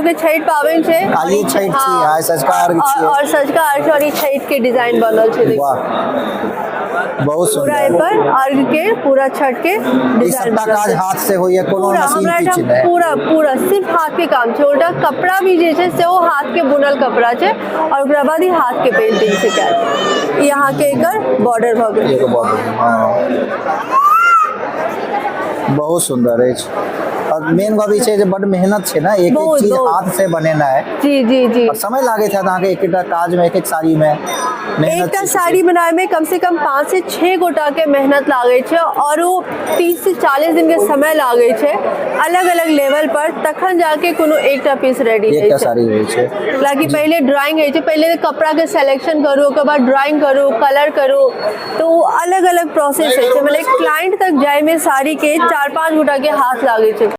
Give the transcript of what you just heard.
सबके छठि पाबनि छै। आइए छठि छी, आइ सँझुका अर्घ छियै। और सँझुका अर्घ और ई छठि के डिजाइन बनल छै, देखियौ। वाह, बहुत पूरा सुंदर। एहि पर अर्घ के, पूरा छठ के ई डिजाइन सबटा बनल काज छै। हाथ से होइया, कोनो पूरा मशीन हमरा किछु एहिठाम नहि? पूरा पूरा सिर्फ हाथ के काम छै। उल्टा कपड़ा भी जे छै सेहो हाथ के बुनल कपड़ा छै और ओकरा बाद ई हाथ के पेंटिंग छै कयल। ई अहाँके एकर बॉर्डर भऽ गेल। एगो बॉर्डर, हँ, बहुत सुंदर अछि। और मेन गप ई छै जे बड मेहनत छै ने, एक एक बहुत, चीज बहुत। हाथ से बनेनाइ। जी जी जी और समय लागैत हैत अहाँके एक एकटा काज मे, एक एक साड़ी मे मेहनत एकटा छै। साड़ी बनावे में कम से कम 5 से 6 गोटा के मेहनत लागै छै और ओ 30 से 40 दिन के समय लागै छै अलग अलग लेवल पर, तखन जाके कोनो एकटा पीस रेडी होइ एकटा छै। साड़ी होइ छै। हालांकि पहिले ड्राइंग होइ छै, पहिले कपड़ा के सिलेक्शन करू, ओकर बाद ड्राइंग करू, कलर करू, तऽ ओ अलग अलग प्रोसेस होइ छै। मतलब क्लाइंट तक जाय में साड़ी के 4-5 गोटा के हाथ लागै छै।